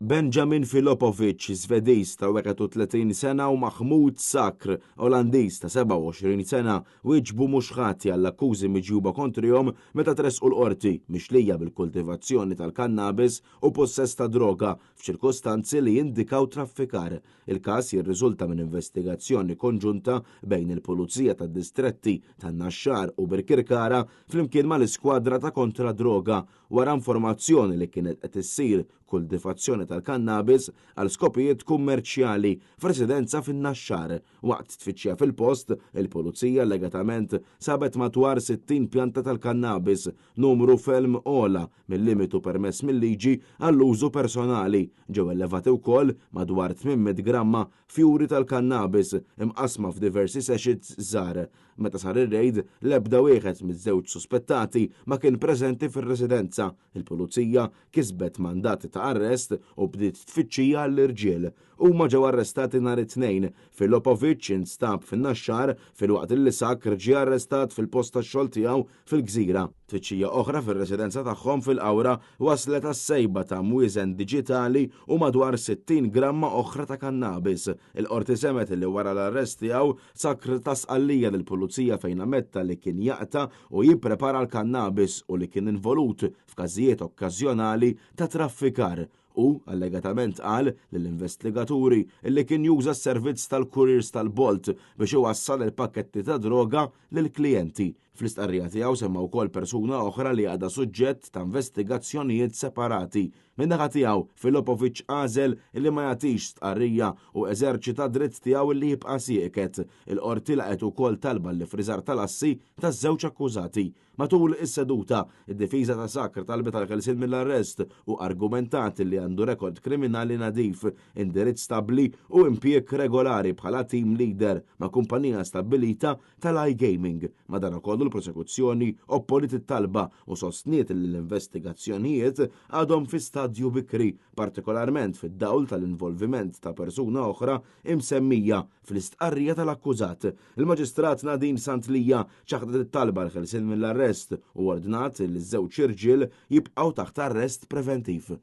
Benjamin Filopovic, Svediż ta' 31 sena u Mahmoud Sakr, Olandiż ta' 27 sena, wieġbu mhux ħati għall-akkużi miġjuba kontrihom meta tressqu l-Qorti, mixlija bil-kultivazzjoni tal-kannabis u pussess ta' droga f'ċirkostanzi li jindikaw traffikar. Il-każ jirriżulta minn investigazzjoni konġunta bejn il-Pulizija tad-Distretti tan-Naxxar u Birkirkara flimkien mal-Iskwadra ta' Kontra Droga wara informazzjoni li kienet qed issir kultivazzjoni tal-kannabis għal skopijiet kummerċjali f'residenza fin-Naxxar. Waqt tfittxija fil-post, il-Pulizija allegatament sabet madwar 60 pjanta tal-kannabis, numru ferm ogħla mil-limitu permess mil-liġi għall-użu personali. Ġew elevati wkoll madwar 800 gramma fjuri tal-kannabis imqassma f'diversi sachets żgħar. Meta sar ir-rejd, l-ebda wieħed miż-żewġ suspettati ma kien preżenti fir-residenza. Il-Pulizija kisbet mandati ta' arrest u bdiet tfittxija għall-irġiel. Huma ġew arrestati nhar it-Tnejn. Filopovic instab fin-Naxxar filwaqt li Sakr ġie arrestat fil-post tax-xogħol tiegħu fil-Gżira. Tfittxija oħra fir-residenza tagħhom fil-Qawra wasslet għas-sejba ta' mwieżen diġitali u madwar 60 gramma oħra ta' kannabis. Il-Qorti semgħet li wara l-arrest tiegħu, Sakr ta stqallija lill-Pulizija fejn ammetta li kien jaqta' u jipprepara l-kannabis u li kien involut f'każijiet okkażjonali ta' traffikar. Hu allegatament qal lill-investigaturi li kien juża s-servizz tal-couriers tal-Bolt biex iwassal il-pakketti ta' droga lill-klijenti. Fl-istqarrija tiegħu semma wkoll persuna oħra li għadha suġġett ta' investigazzjonijiet separati. Min-naħa tiegħu, Filopovic għażel li ma jagħtix stqarrija u eżerċita d-dritt tiegħu li jibqa' sieket. Il-Qorti laqgħet ukoll talba għall-iffriżar tal-assi taż-żewġ akkużati. Matul is-seduta, id-difiża ta' Sakr talbet għall-ħelsien mill-arrest u argumentat li għandu rekord kriminali nadif, indirizz stabbli u impjieg regolari bħala team leader ma' kumpanija stabbilita tal-iGaming. Madankollu l-prosekuzzjoni opponiet it-talba u sostniet li l-investigazzjonijiet għadhom fi stadju bikri, partikolarment fid-dawl tal-involviment ta' persuna oħra imsemmija fl-istqarrija tal-akkużat. Il-Maġistrat Nadine Sant Lia ċaħdet it-talba għall-ħelsien mill-arrest u ordnat li ż-żewġ irġiel jibqgħu taħt arrest preventiv.